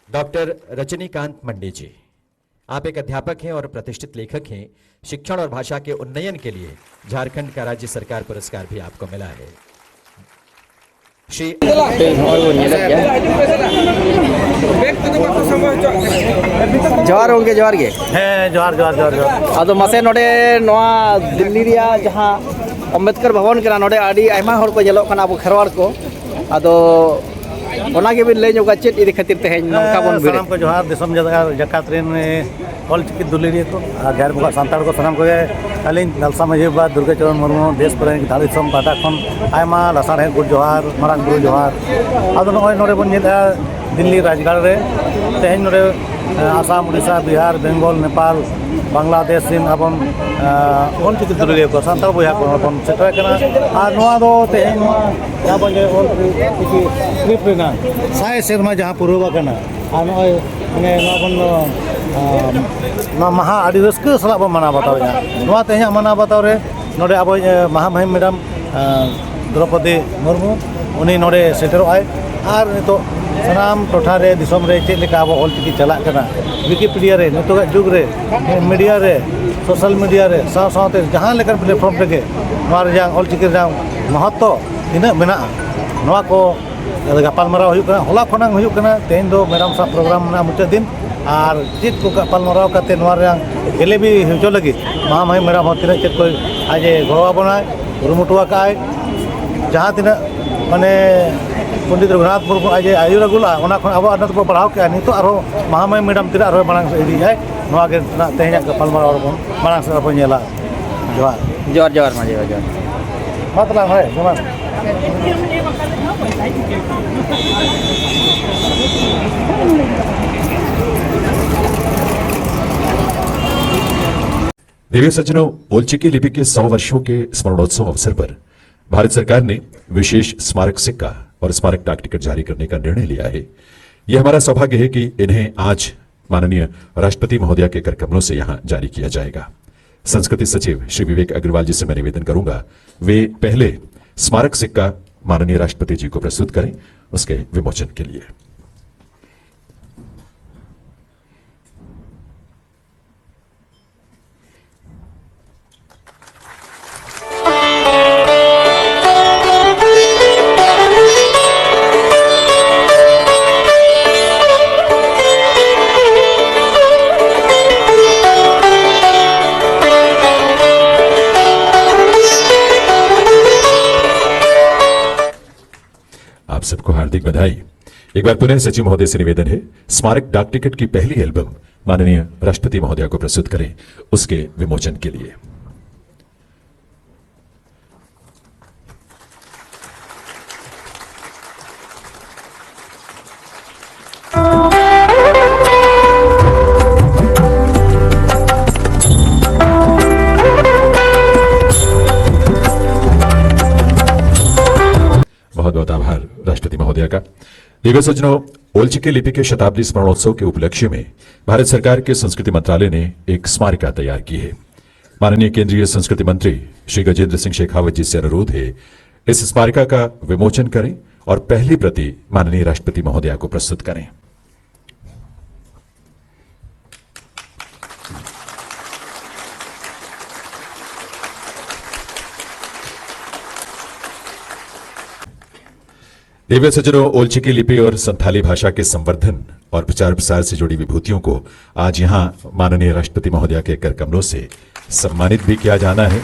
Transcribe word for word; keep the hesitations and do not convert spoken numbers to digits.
Doctor Rajinikanth Monday जी, आप एक अध्यापक हैं और प्रतिष्ठित लेखक हैं। शिक्षण और भाषा के उन्नयन के लिए झारखंड का राज्य सरकार पुरस्कार भी आपको मिला है। श्री ᱡᱚᱦᱟᱨ ᱜᱚᱢᱠᱮ, ᱡᱚᱦᱟᱨ ᱜᱮ᱾ ᱦᱮᱸ, ᱡᱚᱦᱟᱨ, ᱡᱚᱦᱟᱨ, ᱡᱚᱦᱟᱨ, ᱡᱚᱦᱟᱨ᱾ ᱟᱫᱚ ᱢᱟᱥᱮ, ᱱᱚᱰᱮ ᱱᱚᱣᱟ ᱫᱤᱞᱞᱤ ᱨᱮᱭᱟᱜ ᱡᱟᱦᱟᱸ ᱟᱢᱵᱮᱫᱠᱚᱨ ᱵᱷᱚᱵᱚᱱ ᱠᱟᱱᱟ, ᱱᱚᱰᱮ ᱟᱹᱰᱤ ᱟᱭᱢᱟ ᱦᱚᱲ ᱠᱚ ᱧᱮᱞᱚᱜ ᱠᱟᱱᱟ, ᱟᱵᱚ ᱠᱷᱮᱨᱣᱟᱲ ᱠᱚ᱾ ᱟᱫᱚ ᱚᱱᱟ ᱜᱮᱵᱤᱱ ᱞᱟᱹᱭ ᱧᱚᱜᱟ, ᱪᱮᱫ ᱤᱫᱤ ᱠᱷᱟᱹᱛᱤᱨ ᱛᱮᱦᱮᱧ ᱱᱚᱝᱠᱟ ᱵᱚᱱ ᱵᱷᱤᱲ? ᱥᱟᱱᱟᱢ ᱠᱚ ᱡᱚᱦᱟᱨ, ᱫᱤᱥᱚᱢ ᱡᱟᱠᱟᱛ ᱨᱮᱱ ᱚᱞ ᱪᱤᱠᱤ ᱫᱩᱞᱟᱹᱲᱤᱭᱟᱹ ᱠᱚ ᱟᱨ ᱡᱟᱦᱮᱨ ᱵᱚᱸᱜᱟ ᱥᱟᱱᱛᱟᱲ ᱠᱚ ᱥᱟᱱᱟᱢ ᱠᱚᱜᱮ᱾ ᱟᱹᱞᱤᱧ ᱫᱟᱞᱥᱟ ᱢᱟᱹᱡᱷᱤ ᱵᱟᱵᱟ ᱫᱩᱨᱜᱟᱹ ᱪᱚᱨᱚᱱ ᱢᱩᱨᱢᱩ ᱫᱮᱥ ᱯᱨᱮᱢᱤᱠ ᱫᱷᱟᱲ ᱫᱤᱥᱚᱢ ᱯᱟᱦᱴᱟ ᱠᱷᱚᱱ ᱟᱭᱢᱟ ᱞᱟᱥᱟᱲᱦᱮᱫ ᱜᱩᱨ ᱡᱚᱦᱟᱨ, ᱢᱟᱨᱟᱝ ᱵᱩᱨᱩ ᱡᱚᱦᱟᱨ᱾ ᱟᱫᱚ ᱱᱚᱜᱼᱚᱭ ᱱᱚᱰᱮ ᱵᱚᱱ ᱧᱮᱞᱮᱫᱼᱟ ᱫᱤᱞᱞᱤ ᱨᱟᱡᱽᱜᱟᱲ ᱨᱮ ᱛᱮᱦᱮᱧ ᱱᱚᱰᱮ ᱟᱥᱟᱢ, ᱩᱰᱤᱥᱟ, ᱵᱤᱦᱟᱨ, ᱵᱮᱝᱜᱚᱞ, ᱱᱮᱯᱟᱞ, ᱵᱟᱝᱞᱟᱫᱮᱥ ᱨᱮᱱ ᱟᱵᱚᱱ ᱚᱞ ᱪᱤᱠᱤ ᱫᱩᱞᱟᱹᱲᱤᱭᱟᱹ ᱠᱚ, ᱥᱟᱱᱛᱟᱲ ᱵᱚᱭᱦᱟ ᱠᱚ ᱵᱚᱱ ᱥᱮᱴᱮᱨ ᱠᱟᱱᱟ᱾ ᱟᱨ ᱱᱚᱣᱟ ᱫᱚ ᱛᱮᱦᱮᱧ ᱱᱚᱣᱟ ᱡᱟᱦᱟᱸ ᱵᱚᱱ ᱚᱞ ᱪᱤᱠᱤ ᱥᱠᱨᱤᱯᱴ ᱨᱮᱱᱟᱜ ᱥᱟᱭ ᱥᱮᱨᱢᱟ ᱡᱟᱦᱟᱸ ᱯᱩᱨᱟᱹᱣ ᱟᱠᱟᱱᱟ, ᱟᱨ ᱱᱚᱜᱼᱚᱭ ᱢᱟᱱᱮ ᱱᱚᱣᱟ ᱵᱚᱱ ᱱᱚᱣᱟ ᱢᱟᱦᱟ ᱟᱹᱰᱤ ᱨᱟᱹᱥᱠᱟᱹ ᱥᱟᱞᱟᱜ ᱵᱚᱱ ᱢᱟᱱᱟᱣ ᱵᱟᱛᱟᱣᱮᱫᱼᱟ᱾ ᱱᱚᱣᱟ ᱛᱮᱦᱮᱧᱟᱜ ᱢᱟᱱᱟᱣ ᱵᱟᱛᱟᱣ ᱨᱮ ᱱᱚᱰᱮ ᱟᱵᱚ ᱢᱟᱦᱟ ᱢᱩᱦᱤᱢ ᱢᱮᱰᱟᱢ ᱫᱨᱚᱯᱚᱫᱤ ᱢᱩᱨᱢᱩ, ᱩᱱᱤ ᱱᱚᱰᱮ ᱥᱮᱴᱮᱨᱚᱜ ᱟᱭ᱾ ᱟᱨ ᱱᱤᱛᱚᱜ ᱥᱟᱱᱟᱢ ᱴᱚᱴᱷᱟ ᱨᱮ, ᱫᱤᱥᱚᱢ ᱨᱮ ᱪᱮᱫ ᱞᱮᱠᱟ ᱟᱵᱚ ᱚᱞ ᱪᱤᱠᱤ ᱪᱟᱞᱟᱜ ᱠᱟᱱᱟ, ᱣᱤᱠᱤᱯᱤᱰᱤᱭᱟ ᱨᱮ, ᱱᱤᱛᱚᱜᱟᱜ ᱡᱩᱜᱽ ᱨᱮ, ᱢᱤᱰᱤᱭᱟ ᱨᱮ, ᱥᱳᱥᱟᱞ ᱢᱤᱰᱤᱭᱟ ᱨᱮ, ᱥᱟᱶ ᱥᱟᱶᱛᱮ ᱡᱟᱦᱟᱸ ᱞᱮᱠᱟᱱ ᱯᱞᱟᱴᱯᱷᱚᱨᱢ ᱨᱮᱜᱮ ᱱᱚᱣᱟ ᱨᱮᱭᱟᱜ ᱚᱞ ᱪᱤᱠᱤ ᱨᱮᱱᱟᱜ ᱢᱚᱦᱚᱛᱛᱚ ᱛᱤᱱᱟᱹᱜ ᱢᱮᱱᱟᱜᱼᱟ, ᱱᱚᱣᱟ ᱠᱚ ᱜᱟᱯᱟᱞᱢᱟᱨᱟᱣ ᱦᱩᱭᱩᱜ ᱠᱟᱱᱟ᱾ ᱦᱚᱞᱟ ᱠᱷᱚᱱᱟᱜ ᱦᱩᱭᱩᱜ ᱠᱟᱱᱟ, ᱛᱮᱦᱮᱧ ᱫᱚ ᱢᱮᱰᱟᱢ ᱥᱟᱶ ᱯᱨᱳᱜᱨᱟᱢ ᱨᱮᱱᱟᱜ ᱢᱩᱪᱟᱹᱫ ᱫᱤᱱ᱾ ᱟᱨ ᱪᱮᱫ ᱠᱚ ᱜᱟᱯᱟᱞᱢᱟᱨᱟᱣ ᱠᱟᱛᱮ ᱱᱚᱣᱟ ᱨᱮᱭᱟᱜ ᱜᱮᱞᱮᱵᱤ ᱦᱚᱪᱚ ᱞᱟᱹᱜᱤᱫ ᱢᱟᱦᱟ ᱢᱟᱹᱦᱤᱢ ᱢᱮᱰᱟᱢ ᱦᱚᱸ ᱛᱤᱱᱟᱹᱜ ᱪᱮᱫ ᱠᱚ ᱟᱡ ᱮ ᱜᱚᱲᱚ ᱟᱵᱚᱱᱟᱭ, ᱠᱩᱨᱩᱢᱩᱴᱩ ᱟᱠᱟᱫᱼᱟᱭ᱾ ᱡᱟᱦᱟᱸ ᱛᱤᱱᱟᱹᱜ ᱢᱟᱱᱮ ᱯᱚᱱᱰᱤᱛ ᱨᱚᱜᱷᱩᱱᱟᱛᱷ ᱢᱩᱨᱢᱩ ᱟᱡ ᱮ ᱟᱹᱭᱩᱨ ᱟᱹᱜᱩ ᱞᱟᱜᱼᱟ, ᱚᱱᱟ ᱠᱷᱚᱱ ᱟᱵᱚ ᱟᱨ ᱱᱚᱛᱮ ᱵᱚ ᱵᱟᱲᱦᱟᱣ ᱠᱮᱜᱼᱟ᱾ ᱱᱤᱛᱚᱜ ᱟᱨᱦᱚᱸ ᱢᱟᱦᱟ ᱢᱟᱹᱦᱤᱢ ᱢᱮᱰᱟᱢ ᱛᱤᱱᱟᱹᱜ ᱟᱨᱦᱚᱸ ᱢᱟᱲᱟᱝ ᱥᱮᱫ ᱤᱫᱤᱭᱮᱫᱼᱟᱭ, ᱱᱚᱣᱟ ᱜᱮ ᱱᱟᱜ ᱛᱮᱦᱮᱧᱟᱜ ᱜᱟᱯᱟᱞᱢᱟᱨᱟᱣ ᱨᱮᱵᱚᱱ ᱢᱟᱲᱟᱝ ᱥᱮᱫ ᱨᱮᱵᱚᱱ ᱧᱮᱞᱟ᱾ ᱡᱚᱦᱟᱨ᱾ ᱡᱚᱦᱟᱨ, ᱡᱚᱦᱟᱨ ᱢᱟᱹᱡᱷᱤ ᱵᱟᱵᱟ, ᱡᱚᱦᱟᱨ᱾ ᱢᱟ ᱛᱟᱦᱞᱮ ᱦᱳᱭ, ᱡᱚᱦᱟᱨ᱾ प्रिय सज्जनों, ओलचिकी लिपि के सौ वर्षों के स्मरणोत्सव अवसर पर भारत सरकार ने विशेष स्मारक सिक्का और स्मारक डाक टिकट जारी करने का निर्णय लिया है। यह हमारा सौभाग्य है कि इन्हें आज माननीय राष्ट्रपति महोदया के कर कमलों से यहाँ जारी किया जाएगा। संस्कृति सचिव श्री विवेक अग्रवाल जी से मैं निवेदन करूंगा, वे पहले स्मारक सिक्का माननीय राष्ट्रपति जी को प्रस्तुत करें उसके विमोचन के लिए। बधाई। एक बार पुनः सचिव महोदय से निवेदन है, स्मारक डाक टिकट की पहली एल्बम माननीय राष्ट्रपति महोदया को प्रस्तुत करें, उसके विमोचन के लिए। बहुत बहुत आभार राष्ट्रपति महोदया का। दिव्य सज्जनों, ओलचिकी लिपि के शताब्दी स्मरणोत्सव के उपलक्ष्य में भारत सरकार के संस्कृति मंत्रालय ने एक स्मारिका तैयार की है। माननीय केंद्रीय संस्कृति मंत्री श्री गजेंद्र सिंह शेखावत जी से अनुरोध है, इस स्मारिका का विमोचन करें और पहली प्रति माननीय राष्ट्रपति महोदया को प्रस्तुत करें। दिव्य सज्जनों, ओलचिकी लिपि और संथाली भाषा के संवर्धन और प्रचार प्रसार से जुड़ी विभूतियों को आज यहाँ माननीय राष्ट्रपति महोदया के कर कमलों से सम्मानित भी किया जाना है।